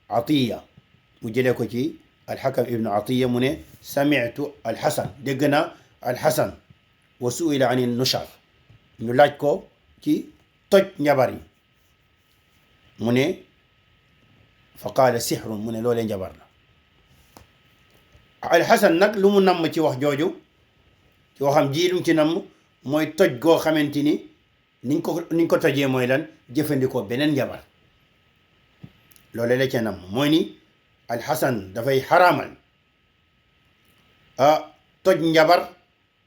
atiya mu jëlee ko ci alxakam ibnu atiya mu ne sami'tu alxasan dégg na alxasan wa su'ila an nushar ñu laaj ko ci toj njabar yi mu ne fa qaala sihrun mu ne loolee njabar la alxasan nag lu mu namm ci wax jooju ci waxam ji lu mu ci namm mooy toj goo xamante ni niñ ko tojee mooy lan jëfandikoo beneen njabar loolee la ca namm mooy ni alxasan dafay xaraamal toj njabar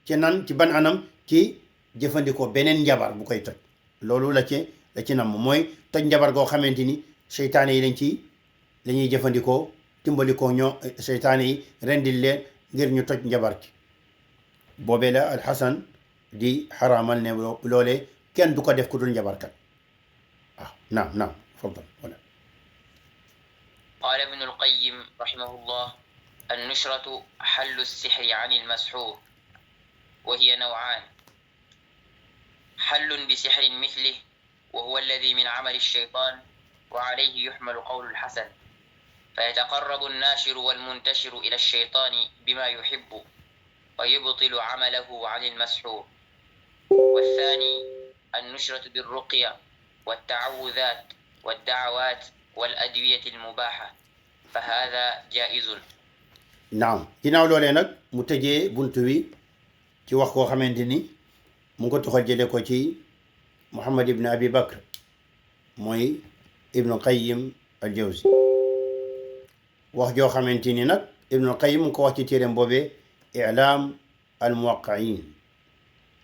ci nan ci ban anam ci jëfandikoo beneen njabar bu koy toj loolu la ci namm mooy toj njabar goo xamante ni seytaane yi lañuy jëfandikoo timbalikoo ñoo seytaane yi rendil leen ngir ñu toj njabar ci boobee la alxasan di xaraamal ne loolee kenn du ko def ku dul njabarkat naam faddal wala قال ابن القيم رحمه الله النشرة حل السحر عن المسحور وهي نوعان حل بسحر مثله وهو الذي من عمل الشيطان وعليه يحمل قول الحسن فيتقرب الناشر والمنتشر إلى الشيطان بما يحب ويبطل عمله عن المسحور والثاني النشرة بالرقية والتعوذات والدعوات والأدوية المباحة فهذا جائز naam ginnaaw loolee nag mu tëjee buntu wi ci wax koo xamante ni mu ngi ko toxal jële ko ci Muhammad ibn Abi Bakr mooy Ibnu Qayyim al-Jawzi wax joo xamante ni nag Ibnu Qayyim mu ko wax ci téeréem boobee I'laam al-Muwaqqi'in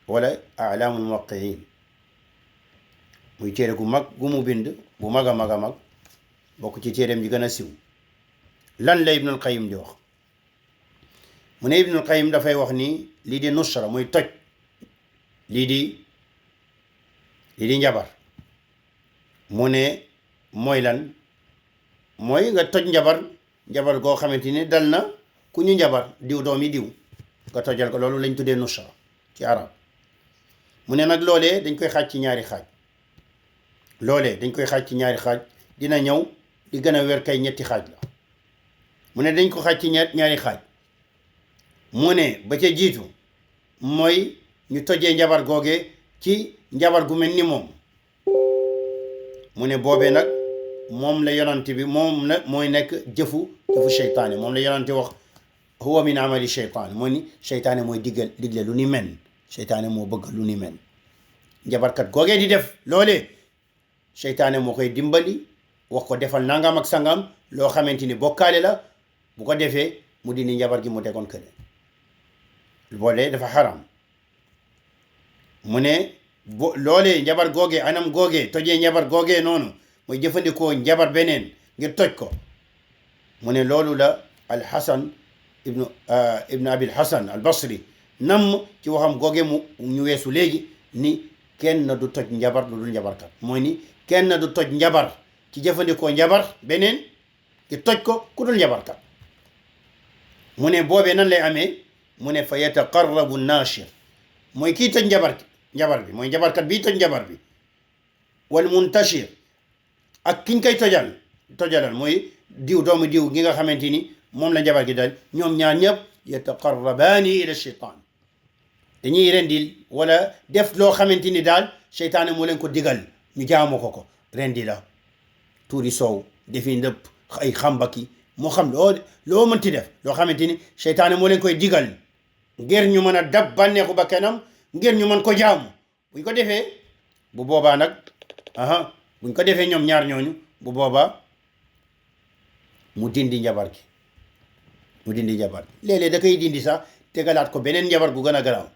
wala A'laam al-Muwaqqi'in muy téere gu mag gu mu bind bu mag a mag a mag bokk ci téeréem ji gën a siw lan la Ibnul Qayyim di wax mu ne Ibnul Qayyim dafay wax ni lii di nusra muy toj lii di njabar mu ne mooy lan mooy nga toj njabar goo xamante ni dal na ku ñu njabar diw doomi diw nga tojal ko loolu lañ tuddee nusra ci arab mu ne nag loolee dañ koy xaaj ci ñaari xaaj dina ñëw di gën a wér kay ñetti xaaj la mu ne dañ ko xaaj ci ñaari xaaj mu ne ba ca jiitu mooy ñu tojee njabar googee ci njabar gu mel ni moom mu ne boobee nag moom la yonante bi moom nag mooy nekk jëfu seytaane moom la yonante wax huwa min amali cheytaan moo ni cheytaane mooy digle lu ni mel cheytaane moo bëgg lu ni mel njabarkat googee di def loolee cheytaane moo koy dimbali wax ko defal nangam ak sangam loo xamante ni bokkaale la bu ko defee mu dindi njabar gi mu tegoon kële loolee dafa xaram mu ne loolee njabar googee anam googee tojee njabar googee noonu mooy jëfandikoo njabar beneen ngir toj ko mu ne loolu la alxasan ibnu abil hasan al basri nam ci waxam googee mu ñu weesu léegi ni kenn du toj njabar lu dul njabarkat mooy ni kenn du toj njabar ci jëfandikoo njabar beneen ngir toj ko ku dul njabarkat mu ne boobee nan lay amee mu ne fa yataqarrabu naashir mooy kii toj njabar bi mooy njabarkat bii toj njabar bi wal muntashir ak kiñ koy tojalal mooy doomu diw gi nga xamante ni moom la njabar gi dal ñoom ñaar ñëpp yataqarrabaani ila shaytaan dañuy rendil wala def loo xamante ni daal seytaane moo leen ko digal ñu jaamu ko rendi la tuuri soow defi ndëpp ay xambaki moo xam loo mënti def loo xamante ni seytaane moo leen koy digal ngir ñu mën a dab bànneexu ba kanam ngir ñu mën ko jaamu buñ ko defee bu boobaa nag buñ ko defee ñoom ñaar ñooñu bu boobaa mu dindi njabar gi léeg-léeg da koy dindi sax tegalaat ko beneen njabar gu gën a garaaw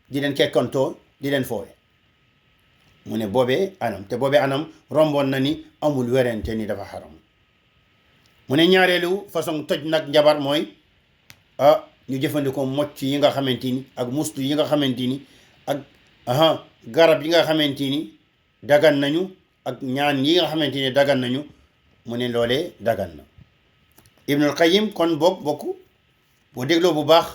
di leen kekkantoo di leen foowe mu ne boobee anam romboon na ni amul werante ni dafa xaram mu ne ñaareelu façon toj nag njabar mooy ñu jëfandikoo mocc yi nga xamante ni ak mustu yi nga xamante ni ak garab yi nga xamante ni dagan nañu ak ñaan yi nga xamante ni dagan nañu mu ne loolee dagan na Ibnul Qayyim kon bokku boo dégloo bu baax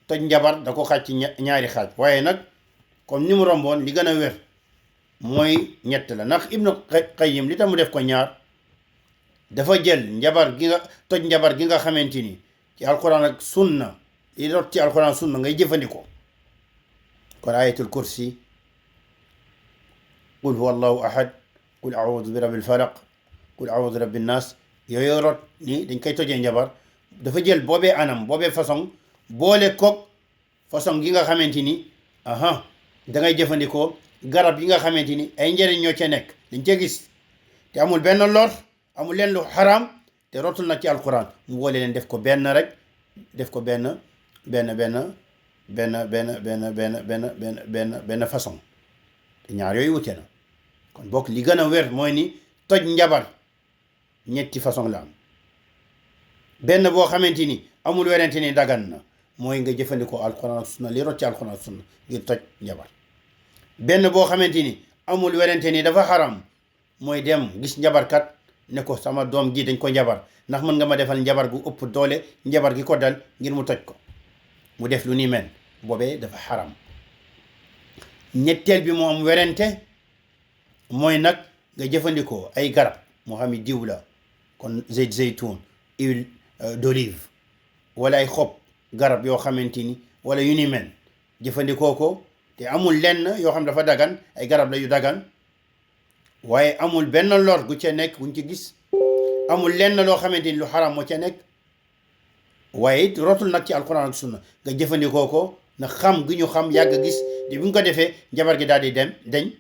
toj njabar da ko xaaj ci ñaari xaaj waaye nag comme ni mu romboon li gën a wér mooy ñett la ndax Ibnul Qayyim li tax mu def ko ñaar dafa jël toj njabar gi nga xamante ni ci alquran ak sunna li rot ci alquran sunna ngay jëfandikoo kon ayatul kursi qul huwa allahu ahad qul a'udhu bi rabbil falaq qul a'udhu bi rabbin nas yooyu rot ni dañ koy tojee njabar dafa jël boobee anam boobee façon boole koog façon gi nga xamante ni da ngay jëfandikoo garab yi nga xamante ni ay njëriñ ñoo ca nekk dañ ca gis te amul benn lor amul leen lu xaraam te rotul nag ci alquran mu boole leen def ko benn rek def ko benn façon te ñaar yooyu wute na kon bokk li gën a wér mooy ni toj njabar ñetti façon la am benn boo xamante ni amul werante ni dagan na mooy nga jëfandikoo alquran ak sunna li rot ci alquran ak sunna ngir toj njabar benn boo xamante ni amul werante ni dafa xaram mooy dem gis njabarkat ne ko sama doom ji dañ ko njabar ndax mën nga ma defal njabar gu ëpp doole njabar gi ko dal ngir mu toj ko mu def lu ni mel boobee dafa xaram ñetteel bi moo am werante mooy nag nga jëfandikoo ay garab moo xam ne diw la kon zeyt zeytun huile d'olive wala ay xob garab yoo xamante ni wala yu ni mel jëfandikoo ko te amul lenn yoo xam dafa dagan ay garab la yu dagan waaye amul benn lor gu ca nekk buñ ci gis amul lenn loo xamante ni lu xaram moo ca nekk waaye it rotul nag ci alquran ak sunna nga jëfandikoo ko na xam gi ñu xam yàgg gis di bu ñu ko defee njabar gi daal di deñ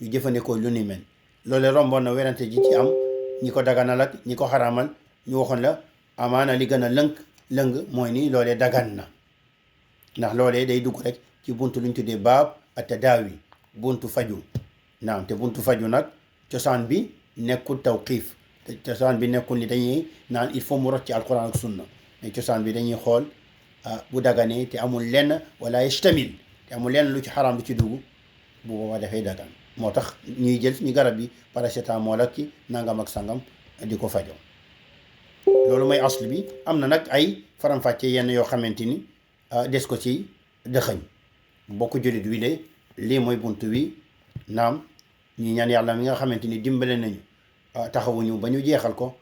ñu jëfandikoo lu ni mel loolu romboon na werante ji ci am ñi ko daganal ak ñi ko xaraamal ñu waxoon la amaana li gën a lëng mooy ni loolee dagan na ndax loolee day dugg rek ci buntu luñ tuddee baab at-tadaawi buntu faju naam te buntu faju nag cosaan bi nekkul tawqiif te cosaan bi nekkul ni dañuy naan il faut mu rot ci alquran ak sunna mais cosaan bi dañuy xool bu daganee te amul lenn wala yashtamil te amul lenn lu ci xaraam lu ci dugg bu boobaa dafay dagan moo tax ñuy jël ñu garab yi paracétamol ak ki nangam ak sangam di ko fajoo loolu mooy asl bi am na nag ay faram-fàcce yenn yoo xamante ni des ko ci dëxëñ bokk jullit wi de lii mooy bunt wi naam ñu ñaan yàlla mi nga xamante ni dimbale nañu taxawuñu ba ñu jeexal ko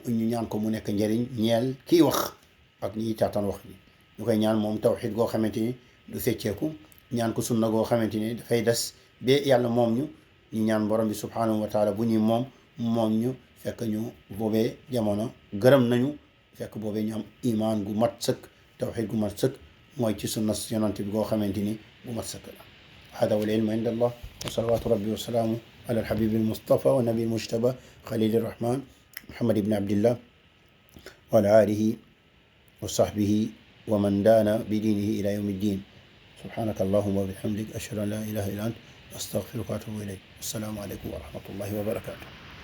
ñu ñaan ko mu nekk njëriñ ñeel kii wax ak ñiy taataan wax bi ñu koy ñaan moom tawxiid goo xamante ni du fecceeku ñaan ko sunna goo xamante ni dafay des ba yàlla moom ñu ñaan borom bi subhanahu wa taala bu ñuy moom ñu fekk ñu boobee jamono gërëm nañu fekk boobee ñu am imaan gu mat sëkk tawxiid gu mat sëkk mooy ci sunna yonante bi goo xamante ni bu mat sëkk la hada wal ilmu inda allah wa salawatu rabbi wa salaamu ala alhabibi almustafa wa nabi almujtaba khalil arrahman muhammad ibn abdillah wa ala alihi wa sahbihi wa man daana bi diinihi ila yawmi ddin subhanaka allahumma wa bihamdik ashhadu an la ilaha illa ant astaghfiruka wa atubu ilayk. Assalamu alaikum wa rahmatullahi wa barakatuh.